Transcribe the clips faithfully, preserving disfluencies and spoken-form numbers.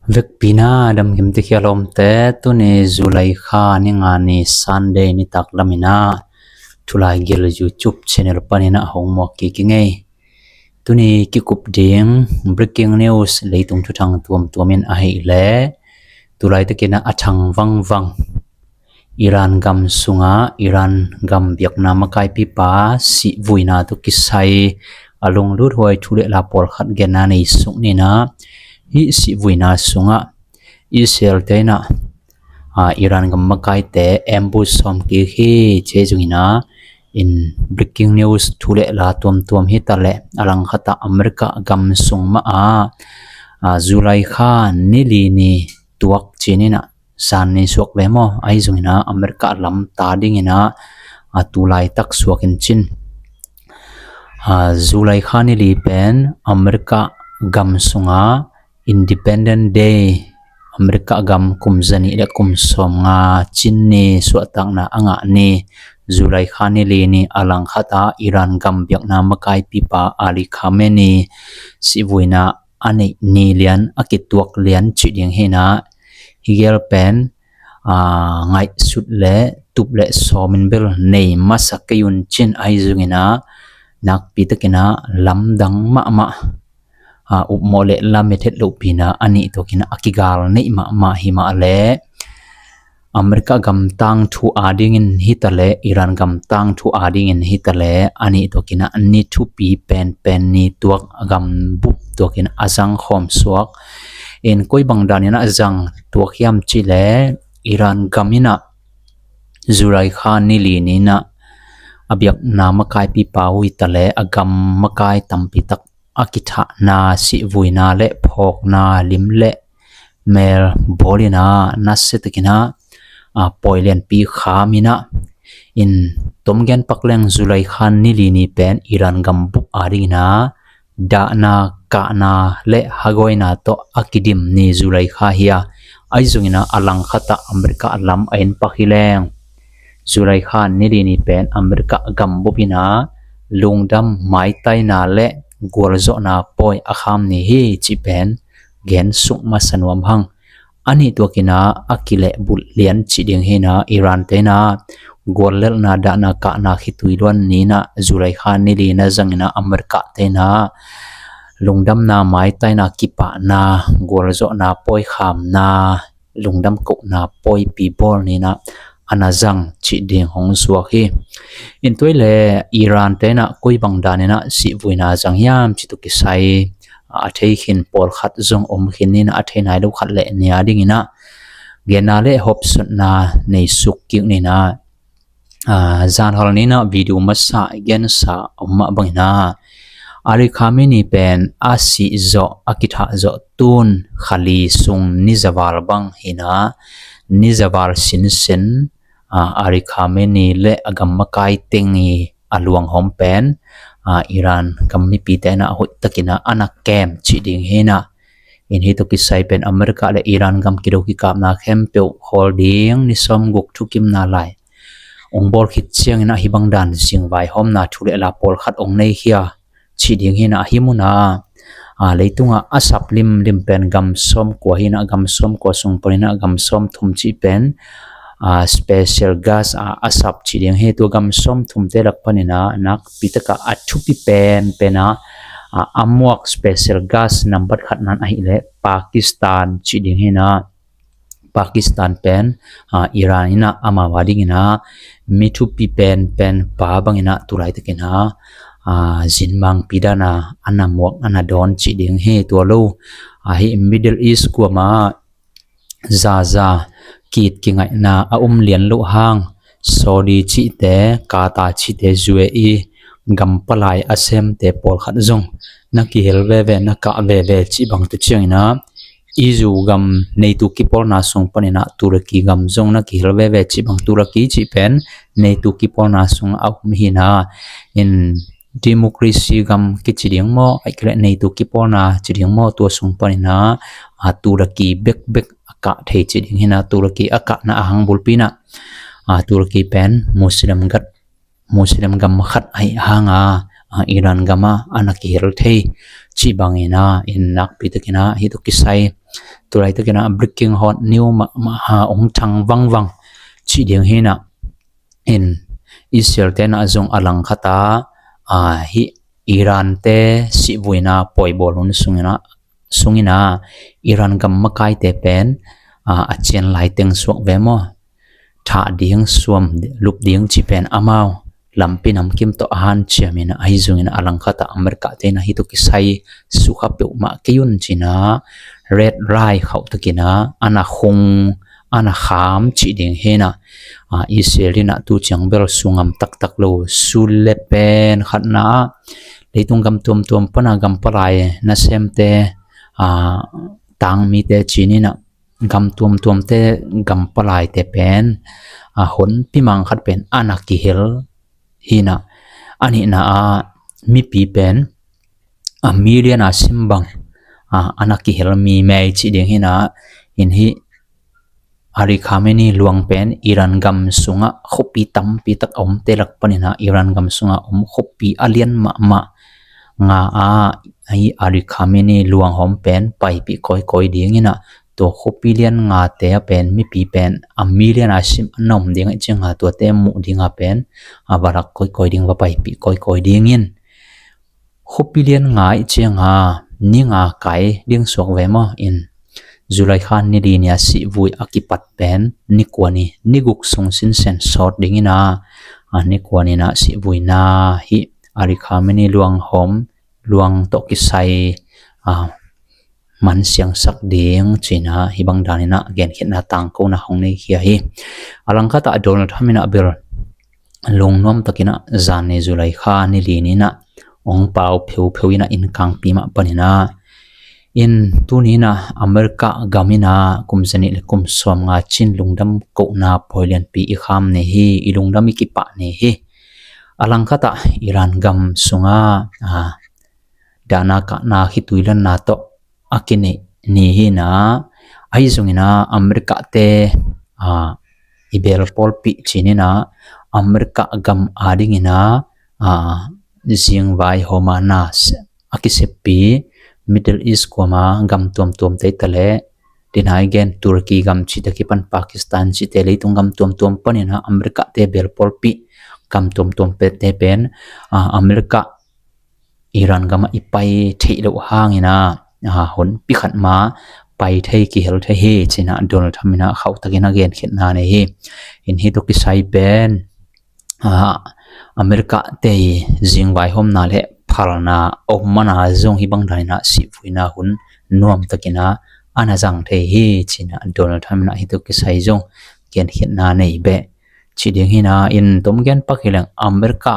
Vekpi-in ah damkim, tek hi a lawmte. Tuni July kha ni nga ni Sunday nitak lamin ah Thulai Gil YouTube channel panin ah hong muak kik ing ei. Tuni kikup ding breaking news, leitung thuthang tuamtuam in ahih leh, tulaitakin ah a thang vangvang Iran gam sungah Iran gam biakna makaipipa sihvuina tawh kisai a lunglut huai thu le la pawlkhat genna nei suk ni in ah, hih sihvuina sungah Israel-te in ah, aa, Iran gam makaite ambush sawm kik hi, ci zongin ah, in breaking news thu le la tuamtuam hi ta leh, a langkhat ah America gam sung mah ah, aa, July kha ni li ni tuak ci-in ah, zan ni suak ve maw, ahi zongin ah America lam ta dingin ah, aa, tulaitak suak in cin. Aa, July kha ni li pen America gam sungah Independent Day, America gam kum zanih le kum sawmnga cin ni, suahtakna a ngah ni, July kha ni li ni, a langkhat ah Iran gam biakna makaipipa Ali Khamenei sihvuina a neih ni lian, a kituak lian cih ding hi in ah, hi gel pen, aa, ngaihsut le tup le sawm in bel nei masa kei un cin, ahi zongin ah nakpi takin ah lamdang mahmah, aa, upmawh le lamet het lohpi-in ah a nih tuakin ah a kigal neih mahmah hi mah leh, America gam tangthu adingin hi ta leh, Iran gam tangthu adingin hi ta leh, a nih tuakin ah ni thupi penpen ni tuak, a gam bup tuakin a zang khawm suak. In koi bang danin ah a zang tuak hiam cih leh, Iran gam in ah July kha ni li ni in ah a biakna makaipipa uh hi ta leh, a gam makai tampi tak a kithahna, sihvuina le phawkna, lim le mel bawl in ah, nasia takin ah, aa, pawi lianpi kham in ah, in tom gen pak leng, July kha ni li ni pen Iran gam bup adingin ah dahna, kahna le hagawina tawh a kidim ni July kha hi a, ahi zongin ah a langkhat ah America lam a en pak hi leng, July kha ni li ni pen America gam bup in ah lungdam, maitaina le gualzawhna pawi a kham ni hi cih pen gen suk masa nuam hang. A nih tuakin ah a kilehbulh lian cih ding hi in ah, Iran-te in ah guallelhna, dahna, kahna khitui luan ni in ah, July kha ni li na zangin ah America-te in ah lungdamna, maitaina, kipahna, gualzawhna pawi khamna, lungdam kohna pawipi bawl ni in ah a na zang cih ding hong suak hi. In tua hi leh Iran-te in ah koi bang danin ah sihvuina zang hiam cih tawh kisai a thei khin pawlkhat zong om khin ni in ah, a thei nai lo khat le nih a dingin ah genna le hopsawnna nei suk kik ni in ah, aa, zanhal ni in ah video masa gensa om mah bangin ah, Ali Khamenei pen a sih zawh, a kithah zawh tun kha li sung ni za val bang hi in ah, ni za val sinsen, aa, Ali Khamenei le a gam makai teng i a luanghawm pen, aa, Iran gam mipite in ah hoih takin ah a na kem cih ding hi in ah, in hih tawh kisai pen America le Iran gam kido kikapna khempeuh khawl ding ni sawmguk thukimna lai ong bawl khit ciangin ah hih bang dan zingvaihawmna thu le la pawlkhat ong nei hi a, cih ding hi in ah, hih mun ah, aa, leitungah a sap limlim pen gam sawmkua hi in ah, gam sawmkua sung panin ah gam sawmthum cih pen, aa, special gas a, a sap cih ding hi. Tua gam sawmthumte lak panin ah nakpi takah a thupi penpen a, aa, a muak special gas nambat khatna in ahih leh Pakistan cih ding hi in ah, Pakistan pen, aa, Iran in ah amau a dingin ah mi thupi penpen pa bangin ah tulaitakin ah, aa, zinmangpi dan a a na muak, a na dawn cih ding hi. Tua lo, aa, hih Middle East kuamah zaza, kit kingaihna a um lian loh hang, Saudi cihte, Qatar cihte, U A E gam palai a semte pawlkhat zong na kihel veve, na kah veve cih bang tua ciangin ah, i zu gam neitu kipawlna sung panin ah Turkey gam zong na kihel veve cih bang, Turkey cih pen neitu kipawlna sung a um hi in ah, in democracy gam kici ding maw, ahih kei leh neitu kipawlna ci ding maw, tua sung panin ah, aa, Turkey bekbek a kah thei cih ding hi in ah, Turkey a kahna a hang bulpi in ah, aa, Turkey pen Muslim gat, Muslim gam khat ahih hang a, ah, Iran gam ah a na kihel thei cih bangin ah, in nakpi takin ah hih tawh kisai tulaitakin ah breaking hot news mah, mah, ah, hong thang vangvang cih ding hi nah. In Israel te nah zong a langkhat ah, ah, hih Iran te sihvuina pawibawl hun sungin ah, sungin ah Iran gam makaite pen, ah, a cian lai teng suak ve maw, thah ding, suam lup ding cih pen amau lampi namkim tawh a hanciam in ah, ahi zongin ah a langkhat ah America te in ah hih tawh kisai sukha peuhmah kei un ci-in ah red line khauh takin ah a na khung, a na kham cih ding hi nah. Ah, Israel in ah tu ciang bel sungam taktak lo, sul le pen khatna ah leitung gam tuamtuam pan ah gam palai nasemte, ah, tangmite ci-in ah gam tuamtuamte, gam palaite pen, ah, honpi mang khat pen a na kihel hi nah. A nihna ah mipi pen a million a sim bang, ah, a na kihel mi mei cih ding hi nah. In hih Ali Khamenei luang pen Iran gam sungah khuapi tampi tak a omte lak panin ah Iran gam sungah om khuapi a lian mahmah nga ah, hih Ali Khamenei luang hawm pen paipih kawikawi dingin ah, tua khuapi lian ngate ah pen mipi pen a million a sim a na om ding ahih ciang ah tuate muh ding ah pen a va lak kawikawi ding, va paipih kawikawi dingin. Khuapi lian nga ahih ciang ah ni nga kai ding suak ve maw. In July kha ni li ni a sihvui a kipat pen ni kua ni, ni guk sung sinsen sawt dingin ah, ah, ni kua ni nah sihvuina hih Ali Khamenei luang hawm, luang tawh kisai, ah, man siangsak ding ci-in ah hih bang danin ah genkhiatna tangkona hong nei khia hi. A langkhat ah Donald Trump in ah bel lungnuam takin ah zan ni July kha ni li ni nah hong pau pheupheu in ah innkangpi mah panin ah, in tuni in ah America gam in ah kum zanih le kum sawmnga cin lungdam kohna pawi lianpi i kham ni hi, i lungdam i kipah ni hi. A langkhat ah Iran gam sungah, ah, dahna kahna khitui lanna tawh a kineih ni hi nah. Ahi zongin ah America te, ah, i bel pawlpih ci-in ah America gam adingin ah, ah, zingvai hawm a na se-, a kiseppi Middle East kuama gam tuamtuamte ta leh, dina i gen Turkey gam cihte kipan Pakistan cihte, leitung gam tuamtuam panin ah America te bel pawlpih gam tuamtuamte pen, ah, America Iran gam ah i pai theih loh hangin ah, ah, honpi khat mah pai thei, kihel thei hi ci-in ah Donald Trump in ah khauh takin a genkhiatna nei hi. In hih tawh kisai pen, ah, America te i zingvai hawmna le phalna om man a zong hih bang danin ah sihvuina hun nuam takin ah a na zang thei hi ci-in ah Donald Trump in ah hih tawh kisai zong genkhiatna nei beh cih ding hi nah. In tom gen pak hi leng America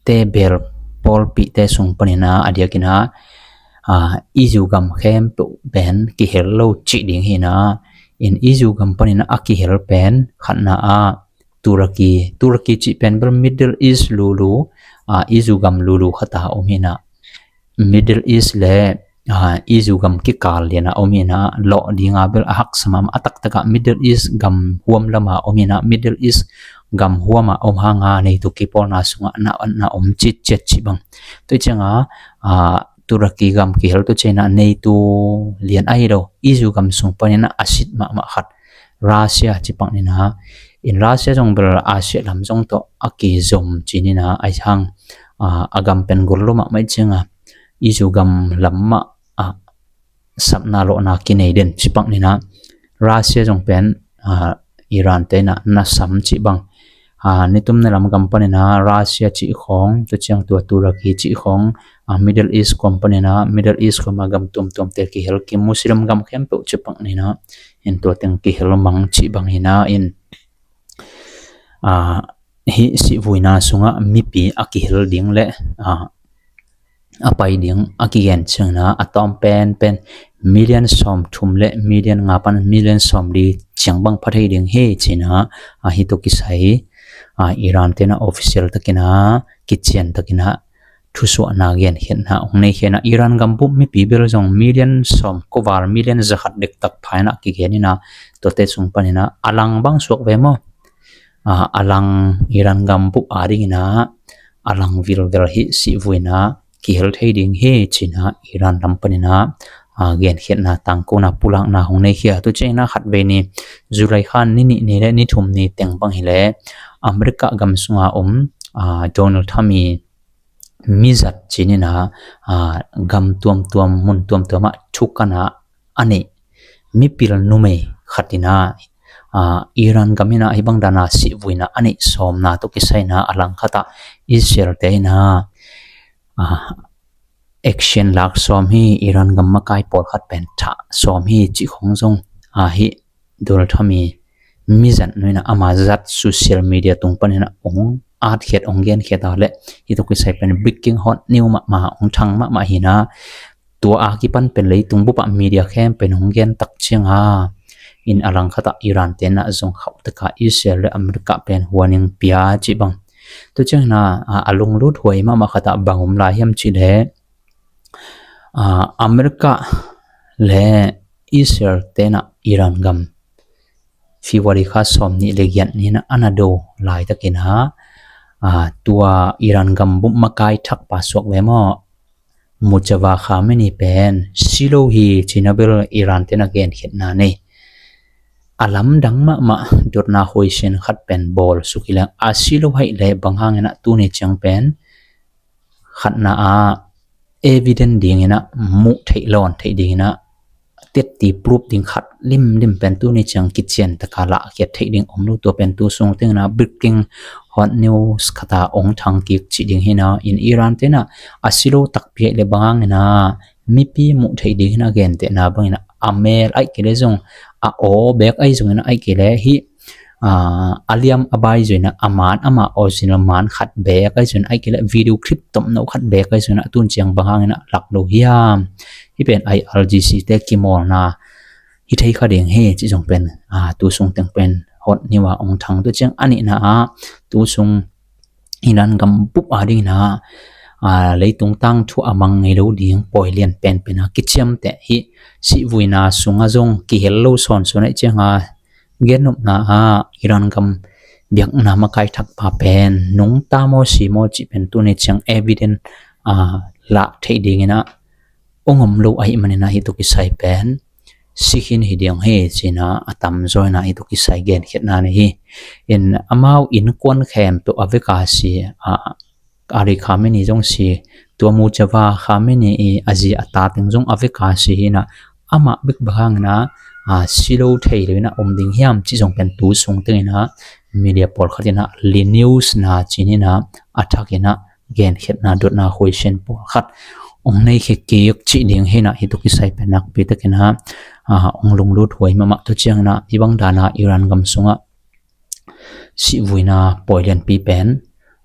te bel pawlpihte sung panin ah a diakin ah, ah, i zu gam khempeuh pen kihel lo cih ding hi nah. In i zu gam panin ah a kihel pen khatna ah Turkey, Turkey cih pen bel Middle East lulu, ah, i zu gam lulu khat ah om hi nah. Middle East le, ah, i zu gam kikal lian ah om hi nah, lawh ding a bel a haksa mahmah a taktak ah Middle East gam huam lam ah om hi nah, Middle East gam huam ah om hang a NATO kipawlna sungah na, na om citciat cih bang. Tua ciang ah, ah, Turkey gam kihel, tua ciang ah NATO lian ahi lo, i zu gam sung panin ah a sit mahmah khat Russia cih pak ni nah. In Russia zong bel Asia lam zong tawh a kizom ci ni nah, ahi hang, ah, a gam pen gol lo mahmah ahih ciang ah i zu gam lam mah, ah, sapna lawhna kinei den cih pak ni nah. Russia zong pen, ah, Iran te in ah na sam cih bang. Ah, nitumna lam gam panin ah Russia cih khawng, tua ciang tua Turkey cih khawng, ah, Middle East kuam panin ah, Middle East kuam ah gam tuamtuamte kihel, ki Muslim gam khempeuh cih pak ni nah. In tua teng kihel mang cih bang hi nah. In, ah, hih sihvuina sungah mipi a kihel ding le, ah, a pai ding a kigen ciangin ah a tawm penpen million sawmthum le million nga pan million sawmli ciang bang pha thei ding hi ci-in ah, ah, hih tawh kisai, ah, Iran te in ah official takin ah, kician takin ah thusuahna genkhiatna hong nei khia nah. Iran gambup mipi bel zong million sawm kua val, million zakhat dektak pha in ah kigen in ah, tuate sung panin ah a lang bang suak ve maw. Ah, a lang Iran gambup adingin ah, a lang vilvel hi sihvuina kihel thei ding hi ci-in ah Iran lam panin ah, a, genkhiatna tangkona pulakna hong nei khia. Tu ciangin ah khatvei ni July kha ni nih ni le ni thum ni teng bang hileh America gam sunga om, a, Donald Trump i mizat ci-in ah, a, gam tuamtuam mun tuamtuam ah thukan a a neih mipil numei khat in ah, a, Iran gam in ah hih bang dan a sihvuina a neih sawmna tawh kisai in ah a langkhat ah Israel te in ah, a, action lak sawm hi, Iran gam makai pawlkhat pen thah sawm hi cih khong zong, a, hih Donald Trump i mizatnu in ah ama zat social media tung panin ah hong atkhiat, hong genkhiat a leh hih tawh kisai pen breaking hot news mahmah, hong thang mahmah hi in ah, tua a kipan pen leitung bup ah media khempeuh in hong gen tak ciang a, in a langkhat ah Iran te in ah zong khauh tak a Israel le America pen warning pia cih bang. Tu ciangin ah, a, a lunglut huai mahmah khat ah bang om lai hiam cih leh, a, America le Israel te in ah Iran gam February kha sawmnih le giat ni in ah a na do laitakin ah, a, tua Iran gam bup makai thakpa suak ve maw, Mujtaba Khamenei pen si lo hi ci-in ah bel Iran te in ah genkhiatna nei. A lamdang mahmah dotna huaisian khat pen bawl suk hi leng, a si lo ahih leh bang hangin ah tuni ciang pen khatna ah evidence dingin ah muh theih lawn theih dingin ah tetti proof ding khat limlim pen tuni ciang kician tak a lahkhiat theih ding om lo. Tua pen tu sung teng in ah breaking hot news khat a hong thang kik cih ding hi in ah, in Iran te in ah a si lo takpi ahih leh bang hangin ah mipi muh theih dingin ah a gentehna bangin ah a mel ahih kei leh zong, a aw beek ahi zongin ah ahih kei leh hih, a, a liam a bai zong in ah a man, ama original man khat beek ahi zong in ah ahih kei leh video clip tomno khat beek ahi zong in ah tun ciang bang hangin ah lak lo hiam? Hih pen I R G C te kimawlna hi thei kha ding hi cih zong pen, a, tu sung teng pen hot news a hong thang. Tu ciang a nihna ah tu sung Iran gam bup a dingin ah, a, leitung tangthu a mang ngei lo ding pawi lian penpen a kiciamteh hih sihvuina sungah zong kihel lo sawnsawn ahih ciang a, gennopna ah Iran gam biakna makai thakpa pen nungta maw si maw cih pen tuni ciang evidence, a, lah theih dingin ah hong om lo ahih manin ah hih tawh kisai pen si khin hi ding hi ci-in ah a tamzaw in ah hih tawh kisai genkhiatna nei hi. In amau innkuan khempeuh a vek a si, a, Ali Khamenei zong si, tua Mujtaba Khamenei i a zi a ta teng zong a vek a si hi in ah, amah bek bang hangin ah, a, si lo thei lo in ah om ding hiam cih zong pen tu sung teng in ah media pawlkhat in ah li news na ci-in ah a thak in ah genkhiatna dotna huaisian pawlkhat hong nei khia kik cih ding hi in ah hih tawh kisai pen nakpi takin ah, a, hong lunglut huai mahmah. Tu ciangin ah hih bang dan a Iran gam sungah sihvuina pawi lianpi pen,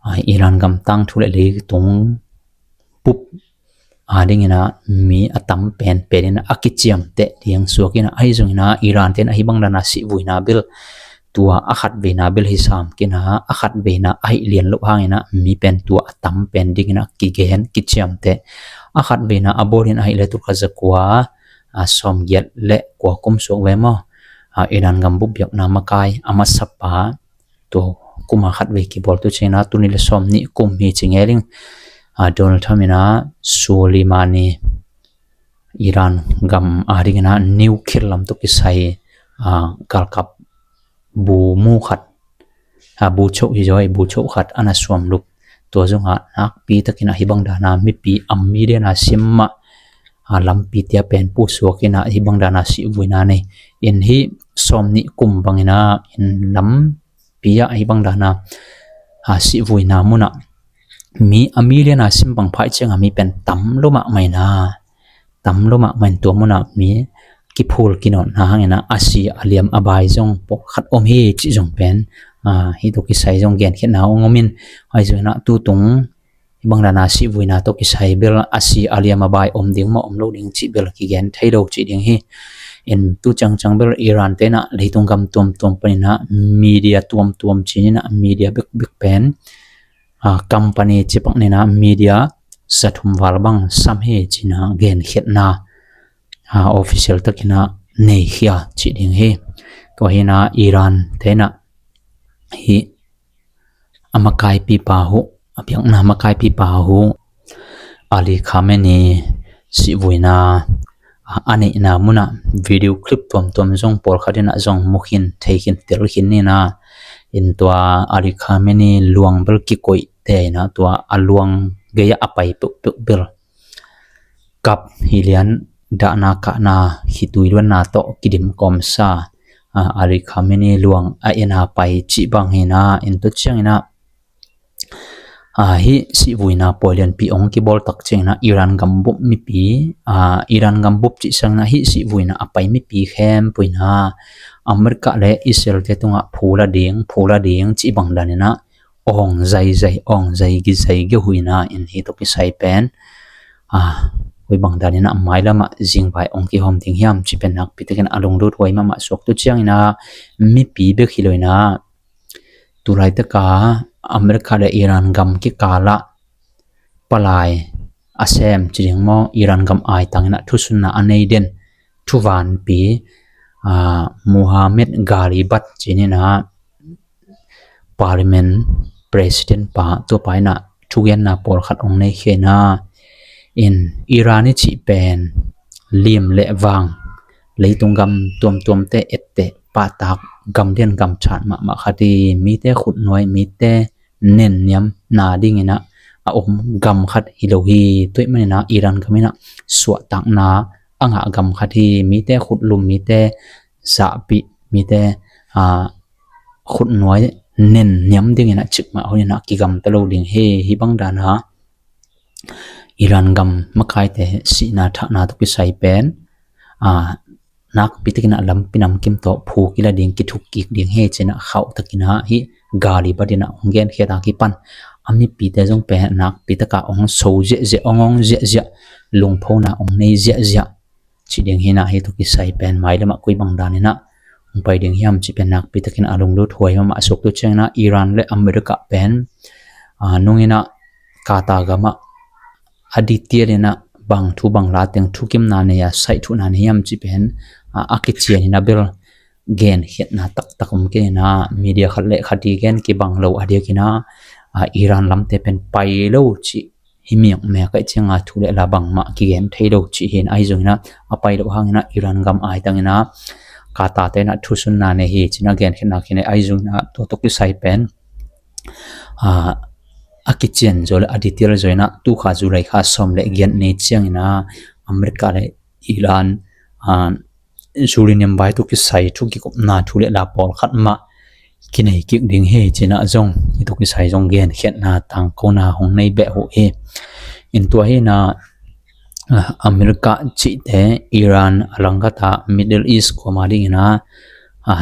a, Iran gam tangthu le leitung bup a dingin ah mi a tam penpen in ah a kiciamteh ding suak in ah, ahi zongin ah Iran te in ah hih bang dan a sihvuina bel tua a khatveina bel hi sam kei in ah, a khatveina ahih lian loh hangin ah mi pen tua a tam pen dingin ah kigen kiciamteh. A khatveina a bawl in ahih leh tul khat za kua, a, sawmgiat le kua kum suak ve maw, a, Iran gam bup biakna makai a masapa tua kum a khatvei kibawl tu ciangin ah tuni le sawmnih kum hi ci ngel ing, a, Donald Trump in ah Soleimani Iran gam a dingin ah nuclear lam tawh kisai, a, galkap bu mu khat, a, bu choh hi zaw, bu choh khat a na suam lup. Tua zongah nakpi takin ah hih bang dan a mipi a million a sim mah, a, lampi tia pen pusuak in ah hih bang dan a sihvuina nei. In hih sawmnih kum bangin ah in lampi ah hih bang dan a, a, sihvuina mun ah mi a million a sim bang pha ahih ciang a mi pen tam lo mahmah in ah, tam lo mahmah in tua mun ah mi kiphul kinawnna hangin ah a si a liam a bai zong pawlkhat om hi cih zong pen, a, hih tawh kisai zong genkhiatna hong om in, ahi zongin ah tutung hih bang dan a sihvuina tawh kisai bel a si a liam a bai om ding maw om lo ding cih bel kigen thei lo cih ding hi. In tu ciangciang bel Iran te in ah leitung gam tuamtuam panin ah media tuamtuam ci-in ah media bekbek pen, a, company cipak nin ah media za thum val bang sam hi ci-in ah genkhiatna, a, official takin ah nei khia cih ding hi. Tua hi in ah Iran te in ah hih a makaipipa uh, A biakna makaipipa uh Ali Khamenei sihvuina a neihna munah video clip tuamtuam zong pawlkhat inah zong mukhin theikhin telkhin nina, in tua Ali Khamenei luang bel kikoihte inah tua a luang gei-ah a pai peuhpeuh bel kap hi lian, dahna kahna khitui luanna tawh kidim kawmsa Ali Khamenei luang a ena pai cih bang hina, in tua cianginah hih sihvuina pawi lianpi ong kibawl tak cianginah Iran gambup mipi, Iran gambup cih sanginah hih sihvuina a pai mipi khempeuh inah America le Israel te tungah phula ding, phula ding cih bang daninah awng zaizai, awng zaigi zaigi huina, in hih tawh kisai pen koi bang daninah mailamah zingvai ong kihawm ding hiam cih pen nakpi takin a lunglut huai mahmah suak. Tua cianginah mipi bek hi lo inah tulaitaka America le Iran gam kikalah palai a sem ci ding maw, Iran gam ai tanginah thusunna a nei den thuvanpi Mohammad Ghalibaf ci nina, Parliament President pa, tua pa inah thugenna pawlkhat ong nei khena, in Iran i cih pen lim le vang, leitung gam tuamtuamte etteh pahtak, gam lian gam chat mahmah khat hi, mite khutnuai, mite nenniam na dinginah a om gam khat hi lo hi. Tua ahih maninah Iran gam inah suahtakna a ngah gam khat hi, mite khutlum, mite zahpih, mite khutnuai nenniam dinginah cikmah huninah kigamta lo ding hi. Hih bang dana Iran gam makaite sihna thahna tawh kisai pen nakpi takinah lampi namkim tawh phu kila ding, kithuk kik ding hi cinah khauh takinah hih Ghalibaf inah hong genkhiat a kipan a mipite zong pen nakpi taka ong so ziahziah, ong ong ziahziah, lungphona ong nei ziahziah ci ding hinah, hih tawh kisai pen mailamah koi bang daninah hong pai ding hiam cih pen nakpi takin a lunglut huai mahmah suak. Tua cianginah Iran le America pen nunginah Qatar gamah a detail inah bang thu bang la teng thukimna nei a, saih thuhna nei hiam cih pen a kician inah bel genkhiatna taktak om kei inah, media khat le khat i gen kibang lo a diakinah Iran lamte pen pai lo cih hi miakmiak aih cianga thu le la bangmah kigen thei lo cih hin, ahi zonginah a pai loh hanginah Iran gam ai tanginah Qatar te inah thusunna nei hi cinah genkhiatna kinei, ahi zonginah tua tawh kisai pen a kician zaw le a detail zaw inah tukha July kha sawm le giat ni cianginah America le Iran uranium vai tawh kisai thu kikopna thu le la pawlkhat mah kinei kik ding hi cinah zong, hih tawh kisai zong genkhiatna tangkona hong nei beh uh hi. In tua hinah America cihte Iran a langkhatah Middle East kuama dinginah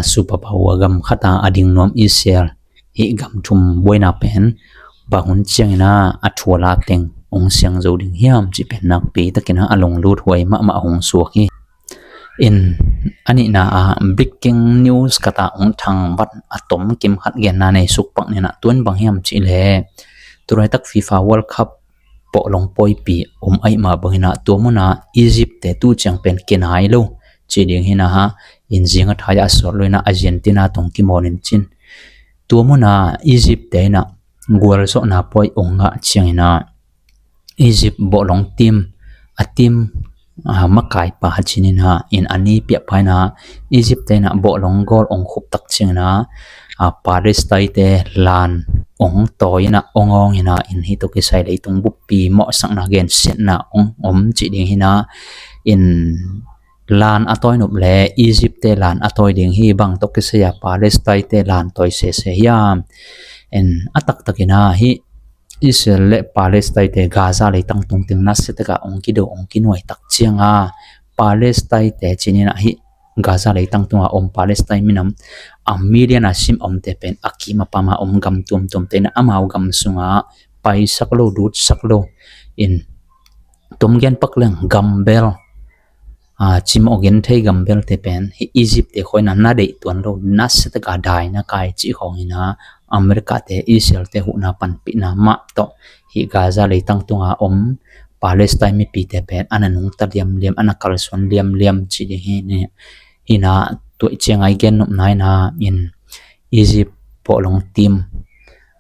superpower gam khatah a ding nuam Israel, hih gam thum buaina pen bang hun cianginah a thu a la teng ong siang zo ding hiam cih pen nakpi takinah a lunglut huai mahmah hong suak hi. In a nihna ah breaking news kata ong thangvat a tom kim khat genna nei suk pak ninah, tuan bang hiam cih leh tulaitak FIFA World Cup pawhlong pawipi om aih mah banginah tua munah Egypt te tu ciang pen kinai lo ci ding hinah, in zinga thai a sawt lo inah Argentina tawh kimonin cin. Tua munah Egypt te inah gualzawhna pawi ong ngah cianginah Egypt bawhlong team, a team makaipa ci ninah, in a ni piahpa inah Egypt te inah bawhlong goal ong khup tak cianginah Palestine te lan ong tawi inah ong awng inah, in hih tawh kisai leitung buppi mawhsakna gensiatna ong om ci ding hinah, in lan a tawi nop le Egypt te lan a tawi ding hi, bang tawh kisai a Palestine te lan tawi sese hiam. In a taktakinah hih Israel le Palestine te Gaza leitang tungteng nasia taka ong kido ong kinuai tak cianga Palestine te ci ninah hih Gaza leitang tunga om Palestine minam a million a sim omte pen a kim a pama om gam tuamtuamte inah amau gam sunga paisak lo, dutsak lo, in tom gen pak leng gambel cimawh gen thei gambelte pen hih Egypt te khawina na deih tuan lo, nasia taka daina kai cih khawngina America te Israel te huhna panpihna mah tawh hih Gaza leitang tunga om Palestine mipite pen a na nungta liamliam, a na kalsuan liamliam ci ding hi ni. Hina tuaih ciangai gen nopna ina in Egypt pawhlong team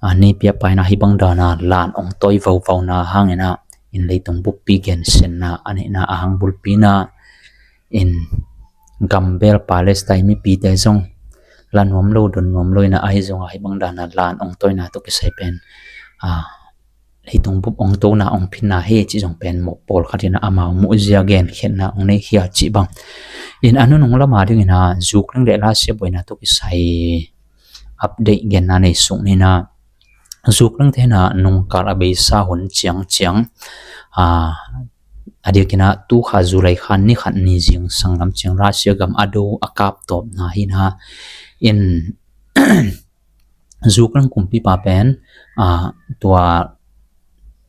a, nipi a paina hih bang dana lan ong tawi vauvau na hangin ah, in leitung buppi gensiatna a neihna a hang bulpi na in gambel Palestine mipite zong la nuam lo, don nuam lo in ah, ahi zongah hih bang dana lan ong tawina tawh kisai pen, a, leitung bup ong tona ong phinna hi cih zong pen mawh pawlkhat in ah amau muhzia genkhiatna ong nei khia cih bang. In a nunung lama dingin ah Ukraine le Russia buaina tawh kisai update genna nei suk ni in ah, Ukraine te in ah nungkal a beisa hun ciangciang, a, a diakin ah tu kha July kha ni khat ni zingsang lam ciang Russia gam a do a kap tawpna hi in ah, in Ukraine kumpipa pen, a, tua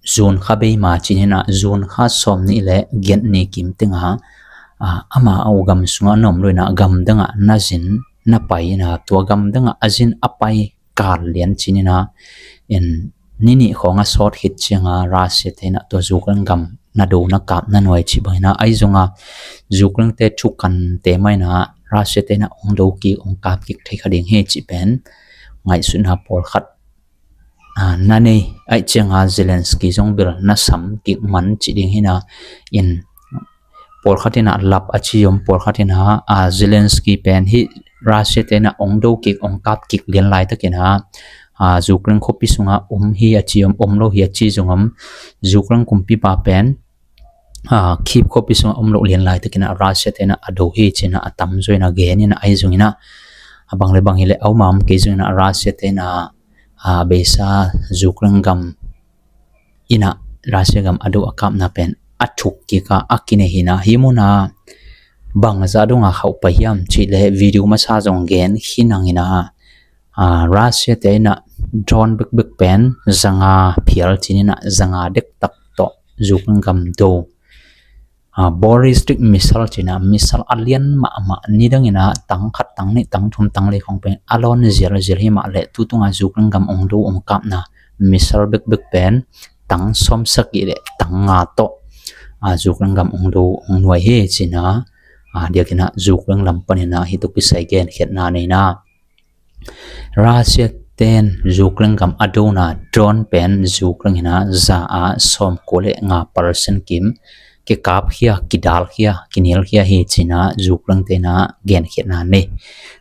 June kha bei ma cih in ah, June kha sawm nih le giat ni kim tengah, a, ama a u gam sungah na om lo in ah, gam dangah na zin na pai in ah, tua gam dangah a zin a pai kal lian cih in ah, in ni nih khawng a sawt khit ciangah Russia te in ah tua Ukraine gam na do na kap na nuai cih bang in ah, ahi zongah Ukraine te thukante mah in ah Russia te in ah ong do kik ong kap kik thei kha ding hi cih pen ngaihsutna pawlkhat, a, na nei. Aih ciangah Zelensky zong bel na sam kik man cih ding hi in ah, in pawlkhat in ah lap a ci om, pawlkhat in ah, a, Zelensky pen hih Russia te in ah ong do kik ong kap kik lian laitakin ah, a, Ukraine khuapi sungah om hi a ci om, om lo hi a ci zong om, Ukraine kumpipa pen, a, Kyiv khuapi sungah om loh lian laitakin ah Russia te in ah a do hi ci in ah a tamzaw in ah gen in ah, ahi zongin ah a bang le bang hi leh a om a om kei zongin ah Russia te in ah, a, beisa Ukraine gam in ah Russia gam a do a kapna pen a thuk kik a, a kinei hi in ah, hih munah bangzah dongah khauh pah hiam cih leh video masa zong gen khin hang in ah, a, Russia te in ah drone bekbek pen zanga phial cih in ah, zanga dektak tawh Ukraine gam do, a, ballistic missile cih in ah missile a lian mahmah, nidang in ah tang khat, tang nih, tang thum, tang li khawng pen a lawn zialzial hi mah leh, tu tungah Ukraine gam ong do ong kapna missile bekbek pen tang sawm sagih le tang nga tawh, a, Ukraine gam ong do ong nuai hi ci in ah, a, a diakin ah Ukraine lam panin ah hih tawh kisai genkhiatna nei in ah, Russia ten Ukraine gam a dona drone pen Ukraine in ah za ah sawmkua le nga percent kim kikap khia, kidal khia, kinil khia hi ci in ah Ukraine te in ah genkhiatna nei.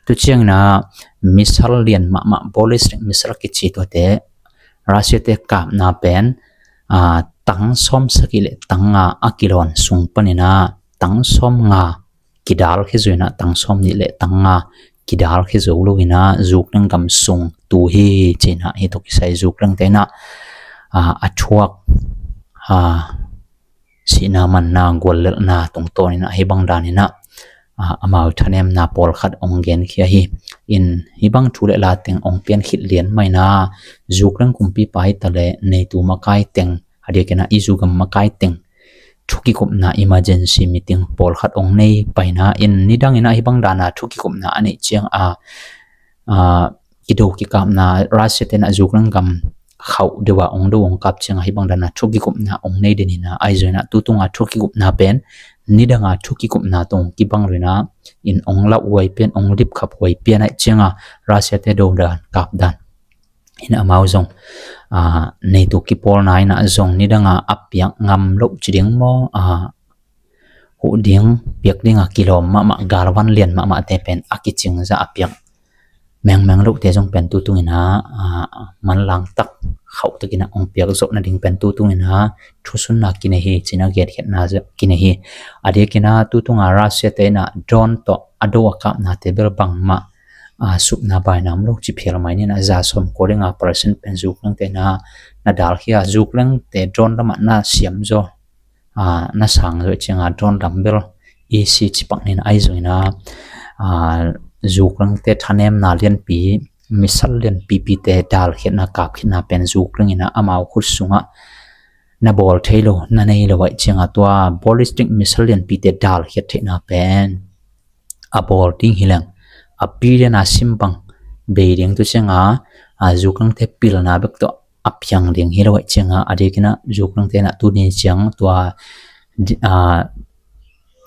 Tu ciangin ah missile lian mahmah, ballistic missile kici tuate Russia te kapna pen, a, tang sawm sagih le tang nga a kilawn sung panin ah tang sawm nga kidal khia zo in ah, tang sawm nih le tang nga kidal khia zo lo in ah Ukraine gam sung tu hi ci in ah hih tawh kisai Ukraine te in ah, a, a thuak, a, sihna manna guallelhna tungtawn in ah hih bang dan in ah, a, amau thanemna pawlkhat ong genkhia hi. In hih bang thu le la teng ong pian khit lian mah in ah Ukraine kumpipa hi ta leh NATO makai teng, a diakin ah E U gam makai teng thu kikupna emergency meeting pawlkhat ong nei pah in ah, in nidang in ah hih bang dana thu kikupna a neih ciang a, a, kido kikapna, Russia te in ah Ukraine gam khauh deuh a ong do ong kap ciangah hih bang dana thu kikupna ong nei den in ah, ahi zongin ah tu tungah thu kikupna pen nidanga thu kikupna tawh kibang lo in ah, in ong lauh huai pian, ong lipkhap huai pian, aih ciangah Russia te do dan, kap dan. In amau zong, a, NATO kipawlna in ah zong nidanga a piak ngam loh ci ding maw, a, huh ding, piak dinga kilawm mahmah, galvan lian mahmahte pen a kicing zah a piak mengmeng lohte zong pen tu tungin ah, a, manlang tak, khauh takin ah ong piak zawh nading pen tu tungin ah thusunna kinei hi ci in ah genkhiatna zah kinei hi. A diakin ah tu tungah Russia te in ah drone tawh a do a kapnate bel bangmah, a, supna baina om lo ci phial mai ni in ah, za sawmkua le nga percent pen Ukraine te in ah na dal khia, Ukraine te drone lamah na siam zaw, a, na sang zaw ciangah drone lam bel easy ci pak ni in ah, ahi zongin ah, a, Ukraine te thanemna lianpi, missile lianpipite dalkhiatna, kapkhiatna pen Ukraine in ah amau khut sungah na bawl thei lo, na nei lo, aih ciangah tua ballistic missile lianpite dalkhiat theihna pen a bawl ding hi leng, a pi lian a sim bang bei ding, tu ciangah, a, Ukraine te pilna bek tawh a piang ding hi lo, aih ciangah a diakin ah Ukraine te in ah tuni ciang tua, di-, a,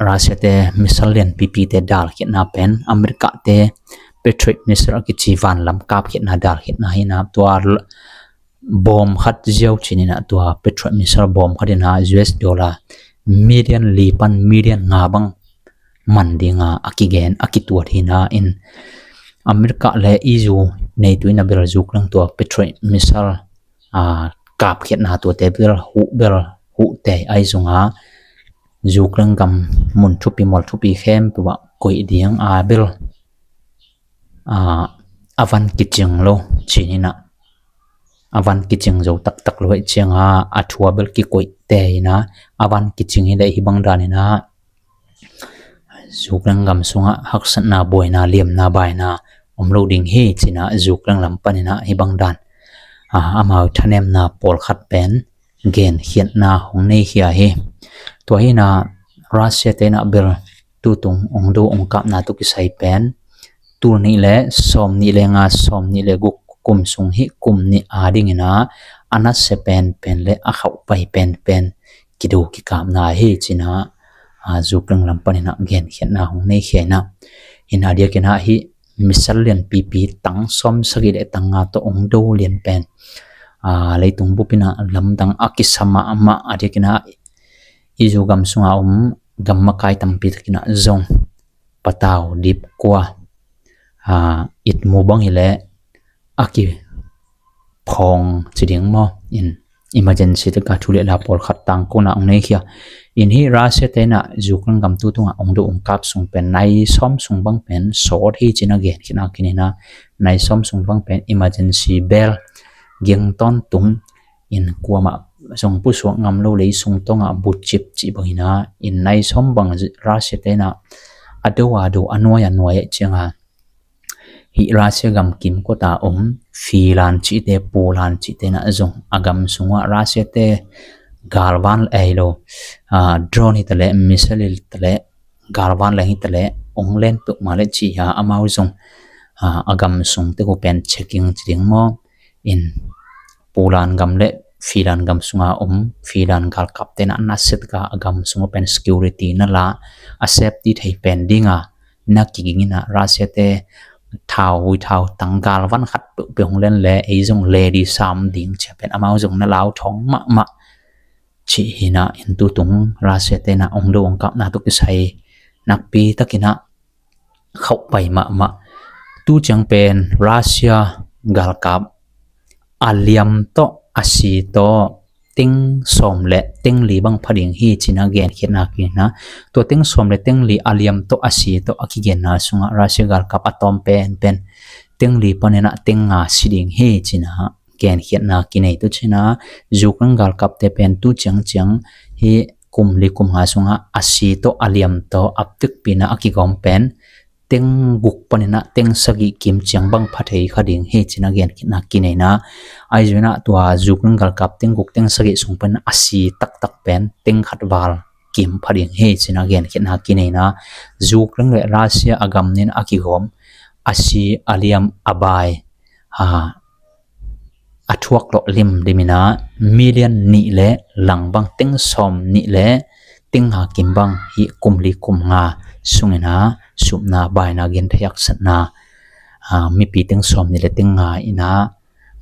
Russia te missile lianpipite dalkhiatna pen America te Patriot missile a kici vanlam kapkhiatna dalkhiatna hi na, tua l-, bawm khat ziau cih ni na, tua Patriot missile bawm khat hi na U S dollar million li pan million nga bang man dinga a kigen a kituat hi na in, America le E U neitu in a bel Ukraine tua Patriot missile a, kapkhiatna tuate bel huh bel huh tei ahi zong a, Ukraine gam mun thupi mual thupi khempeuh ah koih ding a bel a, a van kicing lo cih ni na, a van kicing zo taktak lo hi ciang a, a thu a bel kikoih tei hi na, a van kicing hi leh hih bang dan hi na, Ukraine gam sungah haksatna, buaina, liamna, baina om lo ding hi cih na Ukraine lam panin a hih bang dan, a, amau thanemna pawlkhat pen genkhiatna hong nei khia hi. Tua hi na Russia te in a bel tutung ong do ong kapna tawh kisai pen tul nih le sawm nih le nga, sawm nih le guk kum sung hi, kum nih a dingin a, a nasia penpen le a khauhpai penpen kido kikapna hi cih na, a, Ukraine lam panin a genkhiatna hong nei khia hi na. Hi na diakin a hih missile lianpipi tang sawm sagih le tang nga tawh ong do lian pen, a, leitung bupin a lamdang a kisa mahmah a diakin a, E U gam sunga om gam makai tampi takin a zong patau dip kua, a, it mu bang hi leh a kiphawng ci ding maw, in emergency taka thu le la pawlkhat tangkona ong nei khia. In hih Russia te in a Ukraine gam tutung a ong do ong kap sung pen nai sawm sung bang pen sawt hi cih na genkhiatna kinei na, nai sawm sung bang pen emergency bel geng tawntung in kuamah zong pusuak ngam lo lei sung tawng a butcip cih bang hi na, in nai sawm bang Russia te in a a do a do, a nuai a nuai a ciang a, hih Russia gam kimkot a om Finland cihte, Poland cihte in a zong a gam sung uah Russia te galvan, ei lo, a, drone hi ta leh, missile hi ta leh, galvan leng hi ta leh ong len peuhmah le cih a, amau zong, a, a gam sung te uh pen checking ci ding maw, in Poland gam le Finland gam sunga om Finland galkap te in a nasia taka a gam sung uh pen security na la, a safety thei pen dinga na kiging in a, Russia te thau, hui thau tang galvan khat peuhpeuh hong len le ei zong le di sam ding cih pen amau zong na lau thawng mahmah cih hi na. In tutung Russia te in a ong do ong kapna tawh kisai nakpi takin a khauhpai mahmah. Tu ciang pen Russia galkap a liam tawh a si tawh teng sawm le teng li bang pha ding hi cih na genkhiatna kinei na. Tua teng sawm le teng li a liam tawh a si tawh a kigenna sungah Russia galkap a tawm penpen teng li panin a teng nga si ding hi cih na genkhiatna kinei. Tu ciang a Ukraine galkapte pen tu ciangciang hih kum li kum nga sungah a si tawh a liam tawh a tikpi in a kigawm pen teng guk panin a teng sagih kim ciang bang pha thei kha ding hi cih na genkhiatna kinei na. Ahi zongin a tua Ukraine galkap teng guk teng sagih sung panin a si taktak pen teng khat val kim pha ding hi cih na genkhiatna kinei na. Ukraine le Russia a gam nih in a kigawm a si, a liam, a bai, a, a thuak lawh limlim in a million nih le lang bang, teng sawm nih le teng nga kim bang hih kum li kum nga sungin a supna, baina, genthei, haksatna, a, mipi teng sawm nih le teng nga in a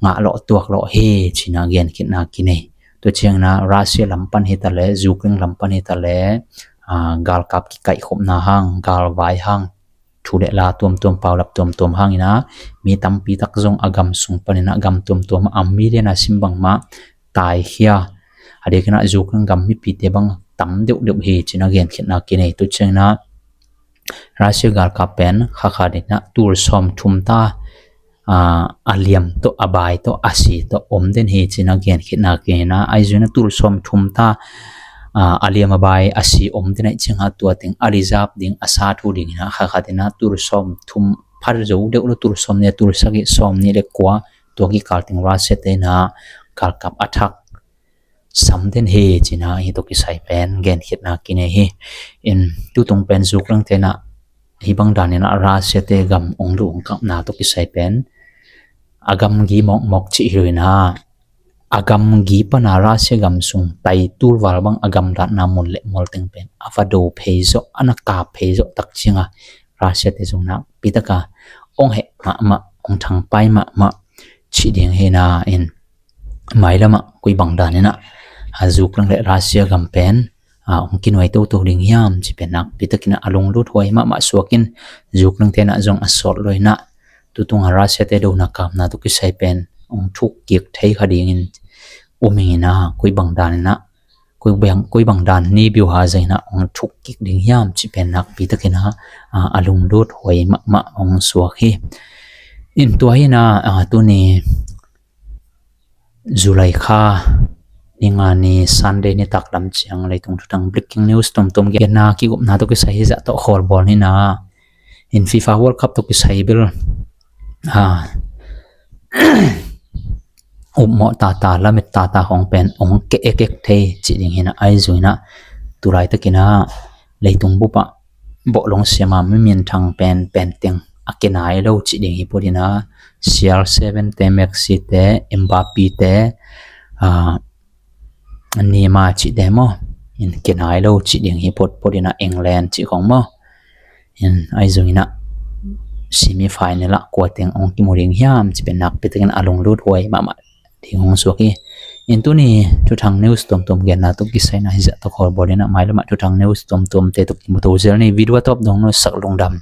ngah lawh tuak lawh hi cih na genkhiatna kinei. Tua ciangin a Russia lam pan hi ta leh, Ukraine lam pan hi ta leh, a, galkap kikaihkhopna hang, galvai hang, thu le la tuamtuam, paulap tuamtuam hangin a mi tampi tak zong a gam sung panin a gam tuamtuam a million a sim bangmah taikhia. A diakin a Ukraine gam mipite bang tam deuhdeuh hi cih na genkhiatna kinei. Tu ciangin a Russia galkap pen kha khat in a tul sawm thum ta, a, a liam tawh, a bai tawh, a si tawh om den hi cih na genkhiatna kinei na. Ahi zongin a tul sawm thum ta, a, a liam, a bai, a si om den ahih ciang a tua teng a reserve ding, a sa thu dingin a kha khat in a tul sawm thum pha zo deuh lo, tul sawm nih, tul sagih, sawm nih le kua, tua kikal teng Russia te in a galkap a thak sam den hi cih na hih tawh kisai pen genkhiatna kinei hi. In tutung pen Ukraine te in a hih bang danin a Russia te gam ong do ong kapna tawh kisai pen a gamgi mawkmawk cih hi lo in a, a gamgi pan a Russia gam sung tai tul val bang a gamlatna mun le mual teng pen a va do phei zawh, a na kap phei zawh tak ciang a Russia te zong nakpi taka hong heh mahmah, hong thangpai mahmah cih ding hi na in, mailamah koi bang dan inah a Ukraine le Russia gam pen a hong kinuai toto ding hiam cih pen nakpi takin a lunglut huai mahmah suak in, Ukraine te nah zong a sawt lo inah tutung a Russia te dona kamna tawh kisai pen hong thuk kik thei kha dingin um ing inah koi bang dan inah koi bang, koi bang dan ni biuha zai inah hong thuk kik ding hiam cih pen nakpi takin a, a lunglut huai mahmah hong suak hi. In tua hi na, a, tuni July kha ni nga ni Sunday ni taklam ciang leitung thuthang breaking news tomtom genna kigupna tawh kisai hi zah tawh khawlbawl ni na. In FIFA World Cup tawh kisai bil, a, upmawh tata, lamet tata khong pen hong ke ekek thei cih ding hi na, ahi zong inah tulai takin a leitung bupah bawhlong siama mi minthang pen, pen teng a kinai lo cih ding hi phot inah, C R seven te, Messi te, Mbappe te, a, Neymar cih te maw, in kinai lo cih ding hi phot phot inah, England cih khong maw. In ahi zong inah semi final ah kua teng hong kimu ding hiam cih pen nakpi takin a lunglut huai mahmah ding hong suak hi. In tuni thuthang news tomtom genna tawh kisai na hi zah tawh khawlbawl inah mailamah thuthang news tomtom te tawh kimu to zel ni. Video a tawp dong nusak lungdam.